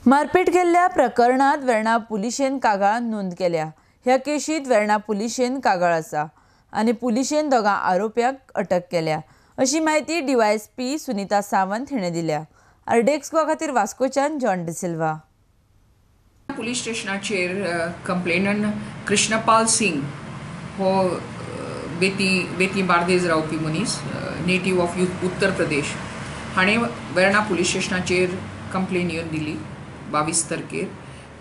मारपीट केल्ल्या प्रकरणात वेर्णा पुलिशेन कागाळ नोंद केल्या. ह्या केशीत वेर्णा पुलिशेन कागाळ आसा आनी पुलिशेन दोगां आरोप्यांक अटक केल्या अशी म्हायती डीवायएसपी सुनीता सावंत हिणें दिल्या. आरडीएक्स गोवा खातीर वास्कोच्यान जॉन डिसिल्वा. पुलीस स्टेशनाचेर कंप्लेनंट कृष्णपाल सिंग हो बेती बार्देज रावपी मनीस, नेटीव ऑफ उत्तर प्रदेश, हाणें वेर्णा पुलीस स्टेशनाचेर कंप्लेन येवन दिली 22 तारखेर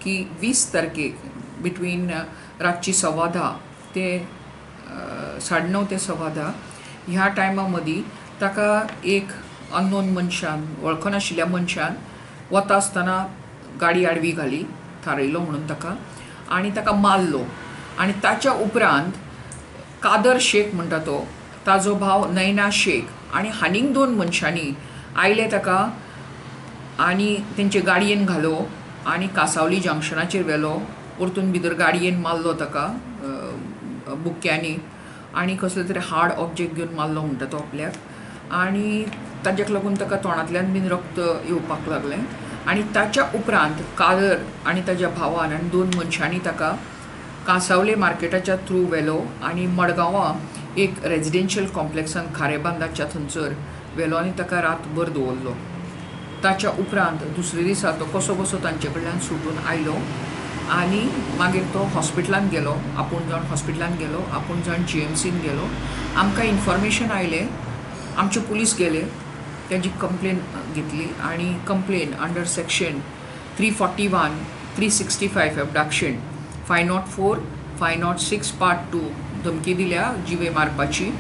की 20 तारखेक बिटवीन रातची 10:15 ते 9:30 ते 10:15 ह्या टायमा मदीं ताका एक अननोन मनशान, वळखनाशिल्ल्या मनशान वता आसतना गाडी आडवी घाली, थारयलो म्हणून ताका, आनी ताका मारलो. आनी ताच्या उपरांत कादर शेख म्हणटा तो, ताजो भाव नैना शेख आनी हानीक 2 मनशांनी आयले ताका आनी तेंचे गाडयेन घालो आनी कासावली जंक्शनाचेर व्हेलो, परतून भितर गाडयेन मारलो ताका बुक्यांनी आनी कसले तरी हार्ड ऑब्जेक्ट घेवन मारलो म्हणटा तो आपल्याक, आनी ताज्याक लागून ताका तोंडांतल्यान बीन रक्त येवपाक लागलें. आनी ताच्या उपरांत कादर आनी ताज्या भावान आनी 2 मनशांनी ताका कासावले मार्केटाच्या थ्रू व्हेलो आनी मडगांवां एक रेजिडेन्शियल कॉम्प्लेक्सान खारेबांदाच्या थंयसर व्हेलो आनी ताका रातभर दवरलो. ताच्या उपरांत दुसरे दिसा तो कसो कसो तांचे कडल्यान सुटून आयलो आनी मागीर तो हॉस्पिटलांत गेलो, आपूण जावन हॉस्पिटलांत गेलो, आपूण जावन जीएमसीन गेलो. आमकां इन्फॉर्मेशन आयलें, आमचे पुलीस गेले, ताजी कंप्लेन घेतली आनी complain under section 341, 365 abduction, 504, 506 part 2 धमकी दिल्या जिवे मारपाची,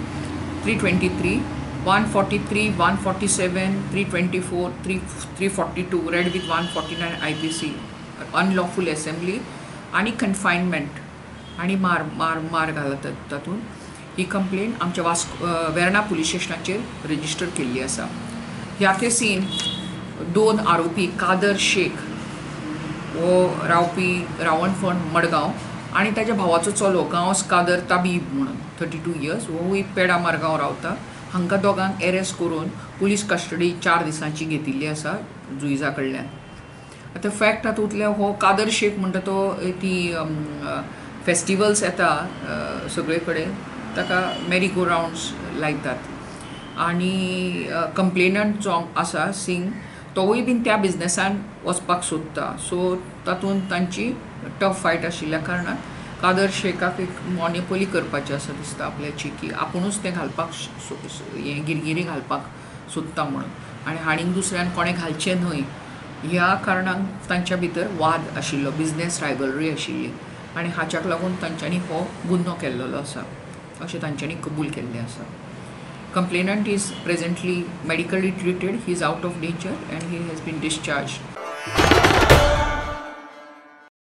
323, 143, 147, 324, 342 read with 149 IPC, unlawful assembly आनी कन्फायनमेंट आनी मार मार मार घाला तातूंत. ही कंप्लेन आमच्या वास्को वेर्णा पुलीस स्टेशनाचेर रजिस्टर केल्ली आसा. ह्या केसीन 2 आरोपी कादर शेख हो रावपी रावणफण मडगांव आनी ताज्या भावाचो चलो गांवस कादर ताबीब म्हणून 32 इयर्स होवूय पेडा मारगांव रावता, हांकां दोगांक एरेस्ट करून पुलीस कस्टडी 4 दिसांची घेतिल्ली आसा जुईजा कडल्यान. आतां फॅक्ट हातूंतल्या हो कादर शेख म्हणटा तो ती फेस्टिवल्स येता सगळे कडेन ताका मेरी गो रावंड्स लायतात आनी कंप्लेनंट जो आसा सिंग तोवूय बीन त्या बिजनेसान वचपाक सोदता. सो तातूंत तांची टफ फायट आशिल्ल्या कारणान कादर शेखाक एक मॉनोपोली करपाची आसा दिसता आपल्याची, की आपुणूच तें घालपाक हें गिरगिरी घालपाक सोदता म्हणून, आनी हाणीक दुसऱ्यान कोणें घालचें न्हय ह्या कारणान तांच्या भितर वाद आशिल्लो, बिजनेस रायवलरी आशिल्ली आनी हाच्याक लागून तांच्यांनी हो गुन्हो केल्लो आसा अशें तांच्यांनी कबूल केल्लें आसा. Complainant is presently medically treated, he is out of danger and he has been discharged.